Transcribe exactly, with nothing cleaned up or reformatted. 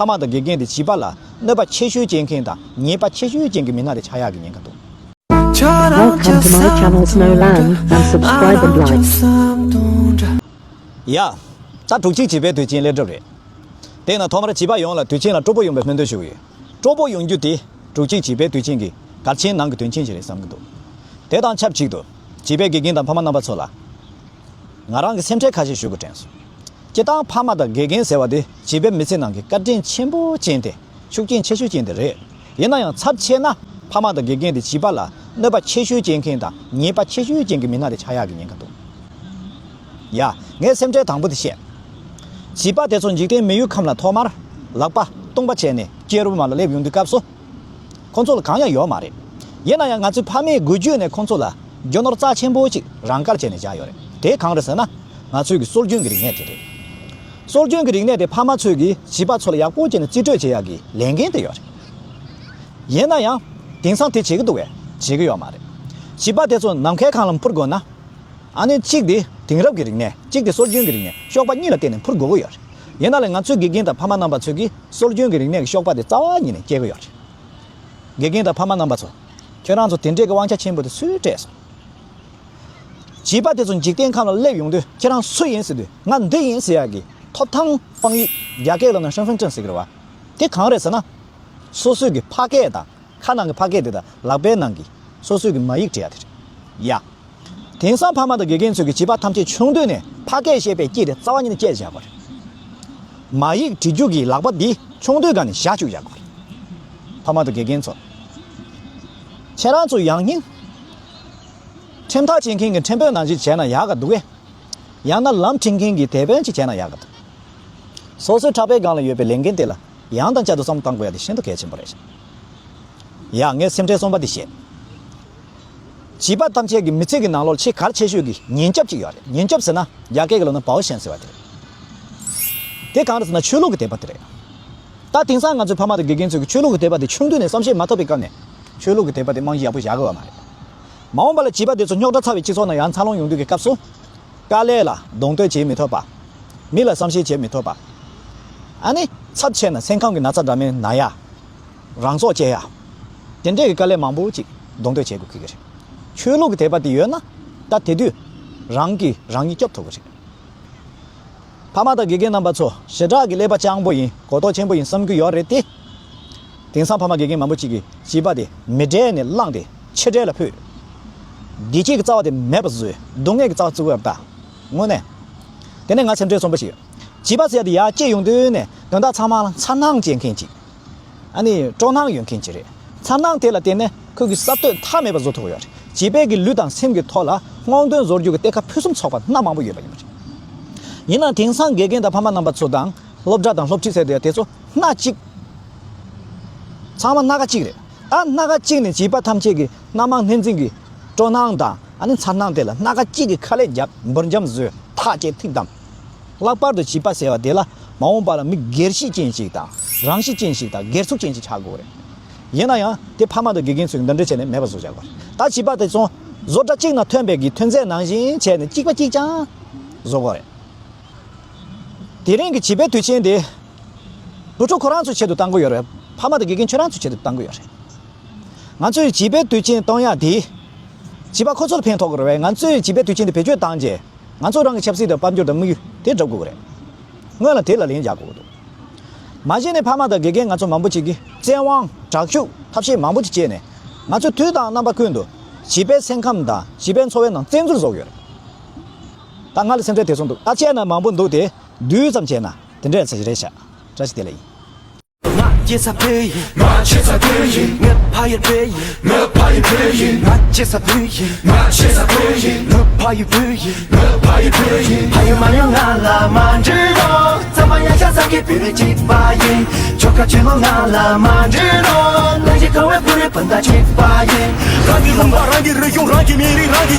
ཕ་མ་དང་དགེ་རྒན་དེ་བྱིས་པ་ལ་གནོད་པ་ཆེ་ཤོས་བྱེད་མཁན་དང་ཉེས་པ་ཆེ་ཤོས་ཅན་གྱི་མི་སྣ་དེ་ཆགས་ཡག་གི་ཉེན་ཁ་འདུག Welcome to my channel Snowland and subscribe and like. ཡ། ད་དྲུག་གཅིག་བྱིས་པའི་དུས་ཆེན་སླེབས་གྲབས་རེད། དེས་ན་ཐོག་མར་བྱིས་པ་ཡོངས་ལ་དུས་ཆེན་ལ་སྤྲོ་པོ་ཡོང་བའི་སྨོན་འདུན་ཞུ་གི་ཡོད། སྤྲོ་པོ་ཡོང་རྒྱུ་དེ་དྲུག་གཅིག་བྱིས་པའི་དུས་ཆེན་གྱི་གལ་ཆེན་ནང་གི་དོན་ཆེན་ཞིག་རེད་བསམ་གྱི་འདུག་དེ་དང་ཆབས་ཅིག་ཏུ་བྱིས་པའི་དགེ་རྒན་དང་ཕ་མ་རྣམ་པ་ཚོ་ལ་ང་རང་གི་སེམས་ཁྲལ་ཁ་ཤས་ཞུ་དགོས་དྲན་སོང་། སྤྱིར་བཏང་ཕ་མ་དང་དགེ་རྒན་ཟེར་བ་དེ་བྱིས་པའི་མི་ཚེ་ནང་གི་བཀའ་དྲིན་ཆེན་པོ་ཅན་ཏེ། ཤུགས་རྐྱེན་ཆེ་ཤོས་ཅན་དེ་རེད། ཡིན་ན་ཡང་ཚབས་ཆེ་ན་ཕ་མ་དང་དགེ་རྒན་དེ་བྱིས་པ་ལ་གནོད་པ་ཆེ་ཤོས་བྱེད་མཁན་དང་ཉེས་པ་ཆེ་ཤོས་ཅན་གྱི་མི་སྣ་དེ་ཆགས་ཡག་གི་ཉེན་ཁ་འདུག་ཡ། ངས་སེམས་ཁྲལ་དང་པོ་དེ་བཤད། བྱིས་པ་དེ་ཚོ་འཇིག་རྟེན་མི་ཡུལ་ཁམས་ལ་ཐོག་མར་ལག་པ་སྟོང་པ་བྱས་ནས་སྐྱེས་རབས་མ་ལ་སླེབས་ཡོང་དུས་སྐབས་སུ། ཁོང་ཚོ་ལ་གང་ཡང་ཡོད་མ་རེད། ཡིན་ན་ཡང་ང་ཚོའི་ཕ་མས་འགུལ་སྐྱོད་ནས་ཁོང་ཚོ་ལ་རྒྱུ་ནོར་རྩ་ཆེན་པོ་ཅིག་རང་དགར་བྱས་ནས་བཞག་ཡོད་རེད། དེ་གང་རེད་ཟེར་ན། ང་ཚོའི་གི་སྲོལ་རྒྱུན་གྱི་རིག་གནས་དེ་རེད། སྲོལ་རྒྱུན་གྱི་རིག་གནས་དེ་ཕ་མ་ཚོས་གི་བྱིས་པ་ཚོ་ལ་ཡག་པོ་བྱས་ནས་རྩིས་སྤྲོད་བྱེད་ཡག་གི་ལས་འགན་དེ་ཡོད་རེད། ཡིན་ན་ཡང་། དེང་སང་དེ་བྱེད་ཀྱི་འདུག་གས། བྱེད་ཀྱི་ཡོད་མ་རེད། བྱིས་པ་དེ་ཚོ་ནམ་མཁའི་ཁམས་ལ་འཕུར་དགོས་ན། ཨ་ནི་གཅིག་དེ་དེང་རབས་ཀྱི་རིག་གནས། གཅིག་དེ་སྲོལ་རྒྱུན་གྱི་རིག་གནས། གཤོག་པ་གཉིས་ལ་བརྟེན་ནས་འཕུར་དགོས་ཀྱི་ཡོད་རེད། ཡིན་ན་ལས་ང་ཚོའི་དགེ་རྒན་དང་ཕ་མ་རྣམ་པ་ཚོས་ཀྱིས་སྲོལ་རྒྱུན་གྱི་རིག་གནས་ཀྱི་གཤོག་པ་དེ་རྩ་བ་ཉིད་ནས་སྐྱེལ་གྱི་ཡོད་རེད། དགེ་རྒན་དང་ཕ་མ་རྣམ་པ་ཚོ། ཁྱོད་རང་ཚོ་དེ་འདྲས་ཀྱི་དབང་ཆ་ཆེན་པོ་དེ་སུས་སྤྲད་སོང་། བྱིས་པ་དེ་ཚོ་འཇིག་རྟེན་ཁམས་ལ་སླེབས་ཡོང་དུས་ཁྱེད་རང་སུ་ཡིན་ཟེར་དུས་ང་འདི་ཡིན་ཟེར་ཡག་གི་ཐོབ་ཐང་། དཔང་ཡིག་རྒྱ་སྐད་ལ་ན་身份证ཟེར་གི་རེད་བ། དེ་གང་རེད་ཟེར་ན། སོ་སོའི་གི་ཕ་སྐད་དང་། ཁ་ནང་གི་ཕ་སྐད་དེ་དང་ལག་པའི་ནང་གི་སོ་སོའི་གི་མ་ཡིག་བྲིས་ཡ་དེ་རེད། ཡ། དེང་སང་ཕ་མ་དང་དགེ་རྒན་ཚོས་གི་བྱིས་པ་ཐམས་ཅད་ཆུང་དུས་ནས་ཕ་སྐད་བཤད་པའི་དཀྱིལ་དེ་རྩ་བ་ཉིད་ནས་བཅད་བཞག་པ་རེད། མ་ཡིག་བྲི་རྒྱུ་གི་ལག་པ་འདི་ཆུང་དུས་སྒང་ནས་བཞག་བཅུག་བཞག་པ་རེད། ཕ་མ་དང་དགེ་རྒན་ཚོ། ཁྱེད་རང་ཚོ་ཡང་སྙིང་། ཁྲིམས་ཐག་བཅད་མཁན་གི་ཁྲིམས་དཔོན་ནང་བཞིན་བྱས་ན་ཡག་ག་འདུག་གས། ཡང་ན་ལམ་ཁྲིད་མཁན་གྱི་དེད་དཔོན་ཅིག་བྱས་ན་ཡག་ག་འདུག་སོ་སོའི་ཕྲག་པའི་སྒང་ལ་ཡོད་པའི་ལས་འགན་དེ་ལ་ཡང་དང་བསྐྱར་དུ་བསམ་བློ་བཏང་དགོས་ཡ་དེ་ཤིན་ཏུ་གལ་ཆེན་པོ་རེད། ཡ། ངས་སེམས་ཁྲལ་གསུམ་པ་དེ་བཤད། བྱིས་པ་ཐམས་ཅད་ཀྱི་མི་ཚེ་གི་ནང་ལོགས་ཆེས་གལ་ཆེ་ཤོས་ཀྱི་ཉིན་རྐྱབ་ཅིག་ཡོད་རེད། ཉིན་རྐྱབ་ཟེར་ན་རྒྱ་སྐད་ཀྱི་ལབ་ན་保险ཟེར་བ་དེ་རེད། དེ་གང་རེད་ཟེར་ན་ཆོས་ལུགས་ཀྱི་དད་པ་དེ་རེད། ད་དེང་སང་ང་ཚོའི་ཕ་མ་དང་དགེ་རྒན་ཚོས་ཀྱི་ཆོས་ལུགས་ཀྱི་དད་པ་དེ་ཆུང་དུས་ནས་བསམ་ཤེས་མ་ཐོབ་པའི་སྐབས་ནས་ཆོས་ལུགས་ཀྱི་དད་པ་དེ་རྨང་གཞི་ཡག་པོ་བཞག་གི་ཡོད་མ་རེད། མ་འོངས་པ་ལ་བྱིས་པ་དེ་ཚོ་རྙོག་དྲ་ཚ་བའི་སྤྱི་ཚོགས་ནང་ཡར་འཚར་ལོངས་ཡོང་དུས་ཀྱི་སྐབས་སུ། དཀའ་ལས་ལ་གདོང་གཏོད་བྱེད་མི་ཐུབ་པ། མི་ལ་བསམ་ཤེས་བྱེད་མི་ཐུབ་པ། ཨ་ནི་ཚབས་ཆེ་ན་སེམས་ཁམས་ཀྱི་ན་ཚ་འདྲ་མིན་ན་ཡ། རང་སྲོག་བཅད་ཡ། དེ་འདྲས་ཀྱི་དཀའ་ལས་མང་པོ་ཅིག་གདོང་གཏོད་བྱེད་དགོས་ཀྱི་རེད། ཆོས་ལུགས་ཀྱི་དད་པ་དེ་ཡོད་ན། ད་དེ་དུས་རང་གིས་རང་ཉིད་སྐྱོབ་ཐུབ་ཀྱི་རེད། ཕ་མ་དང་དགེ་རྒན་རྣམ་པ་ཚོ་ཞེ་དྲག་གི་ཀླད་པ་སྤྱང་པོ་ཡིན། གོ་རྟོགས་ཆེན་པོ་ཡིན་བསམ་གྱི་ཡོད་རེད་དེ། དེང་སང་ཕ་མ་དགེ་རྒན་མང་པོ་ཅིག་གིས་བྱིས་པ་དེ་མི་གྲལ་ནས་བླངས་ཏེ་ཕྱི་གྲལ་ལ་ཕུད། བདེ་སྐྱིད་ཀྱི་རྩ་བ་དེ་མེད་པ་བཟོས། སྡུག་བསྔལ་གྱི་རྩ་བ་བཙུགས་པ་ད། དངོས་གནས། དེ་ནས་ང་སེམས་ཁྲལ་གསུམ་པ་ཞིག་ཡོད། བྱིས་པ་ཟེར་ཡ་དེ་ཡར་སྐྱེས་ཡོང་དུས་ནས་དོན་དག་ཚང་མ་ལ་མཚར་སྣང་སྐྱེ་མཁན་ཅིག་ཨ་ནི་སྤྲོ་སྣང་ཡོད་མཁན་ཅིག་རེད། མཚར་སྣང་དེ་ལ་བརྟེན་ནས་ཁོས་ཀྱི་གསར་གཏོད་མཐའ་མེད་པ་བཟོ་ཐུབ་ཀྱི་ཡོད་རེད། བྱིས་པའི་གི་ལུས་དང་སེམས་ཀྱི་ཐོག་ལ་སྔོག་འདོན་བཟོ་རྒྱུ་གི་གཏེར་ཁ་ཕུན་སུམ་ཚོགས་པ་སྣ་མང་པོ་ཡོད་པ་ཡིན་པ་རེད། ཡིན་ནའང་དེང་སང་དགེ་རྒན་དང་ཕ་མ་རྣམ་པ་ཚོ་དང་སློབ་གྲྭ་དང་སློབ་ཁྲིད་ཟེར་དེ་དེ་ཚོ་སྣ་གཅིག་ཚང་མ་སྣ་ཁ་གཅིག་རེད། ད་སྣ་ཁ་གཅིག་ནས་བྱིས་པ་ཐམས་ཅད་ཀྱི་སྣ་མང་སྣེ་འཛིང་གི་སྤྲོ་སྣང་དང་ཨ་ནི་མཚར་སྣང་དེ་ལ་སྣ་ཁ་གཅིག་གིས་ཁ་ལས་བརྒྱབ། འབུར་འཇམ་བཟོས། ཐག་བཅད་ཐིག་བསྡམས། ལྷག་པར་དུ་བྱིས་པ་ཟེར་བ་དེ་ལ་མ་འོངས་པ་ལ་མི་སྒེར་གཤིས་ཅན་ཞིག་དང་རང་གཤིས་ཅན་ཞིག་དང་སྒེར་ཚུགས་ཅན་ཞིག་ཆགས་དགོས་རེད། ཡིན་ན་ཡང་དེ་ཕ་མ་དང་དགེ་རྒན་ཚོས་འདི་འདྲ་བྱས་ནས་མེད་པ་བཟོ་བྱ་དགོས་རེད། ད་བྱིས་པ་དེ་ཚོ་བཟོ་གྲྭ་གཅིག་ནང་ཐོན་པའི་གི་ཐོན་རྫས་ནང་བཞིན་བྱས་ནས་གཅིག་པ་གཅིག་རྐྱང་བཟོ་དགོས་རེད། དེ་རིང་གི་བྱིས་པའི་དུས་ཆེན་དེ། བུ་ཕྲུག་ཁོ་རང་ཚོའི་ཆེད་དུ་བཏང་གི་ཡོད་རེད། ཕ་མ་དང་དགེ་རྒན་ཁྱོད་རང་ཚོའི་ཆེད་དུ་བཏང་གི་ཡོད་རེད། ང་ཚོས་བྱིས་པའི་དུས་ཆེན་གཏོང་ཡག་དེ། བྱིས་པ་ཁོ་ཚོར་ཕན་ཐོགས་ཀྱི་རེད་པས། ང་ཚོས་བྱིས་པའི་དུས་ཆེན་དེ་བེད་སྤྱོད་བཏང་རྗེས། ང་ཚོ་རང་གི་ཆབ་སྲིད་དང་དཔལ་འབྱོར་དང་དམིགས་ཡུལ་དེ་སྒྲུབ་དགོས་ཀྱི་རེད། སྔོན་ལ་དེ་ལ་ལན་རྒྱག་དགོས་ཀྱི་འདུག་མ་གཞི་ནས་ཕ་མ་དང་དགེ་རྒན་ང་ཚོ་མང་པོ་ཅིག་གིས་བཙན་དབང་དྲག་ཤུགས་ཐབས་ཤེས་མང་པོ་ཅིག་སྤྱད་ནས། ང་ཚོས་དུས་དང་རྣམ་པ་ཀུན་ཏུ་བྱིས་པའི་སེམས་ཁམས་དང་བྱིས་པའི་འཚོ་བའི་ནང་བཙན་འཛུལ་བཟོ་གི་ཡོད་རེད། ད་ང་ལ་སེམས་ཁྲལ་དེ་ཚོ་འདུག་ད་བཤད་ན་མང་པོ་འདུག་སྟེ། བསྡུས་ཙམ་བྱས་ན་དེ་འདྲ་ཙམ་ཞིག་རེད་ཤག་བཀྲ་ཤིས་བདེ་ལེགས་ཡིན། ང་སྐྱེ་ས་བོད་ཡིན། ང་ཆེ་ས་བོད་ཡིན། ང་ཕ་ཡུལ་བོད་ཡིན། ང་ཕ་ཡུལ་བོད་ཡིན། ང་སྐྱེ་ས་བོད་ཡིན། ང་ཆེ་ས་བོད་ཡིན། ང་ཕ་ཡུལ་བོད་ཡིན། ང་ཕ་ཡུལ་བོད་ཡིན། ཕ་ཡུལ་མ་ཡོང་ང་ལ་མ་འདྲི་རོགས། གཙང་མ་ཡ་ཤ་ས་གི་བོད་རིགས་གཅིག་པ་ཡིན། ཆོལ་ཁ་ཆོས་ལུགས་ང་ལ་མ་འདྲི་རོགས། ལ་ཡི་ཁ་བའི་བོད་རིགས་སྤུན་ཟླ་གཅིག་པ་ཡིན། རང་གི་ལུང་པ་རང་གི་རིག་གཞུང་རང་གི་མི་རིགས་རང་གི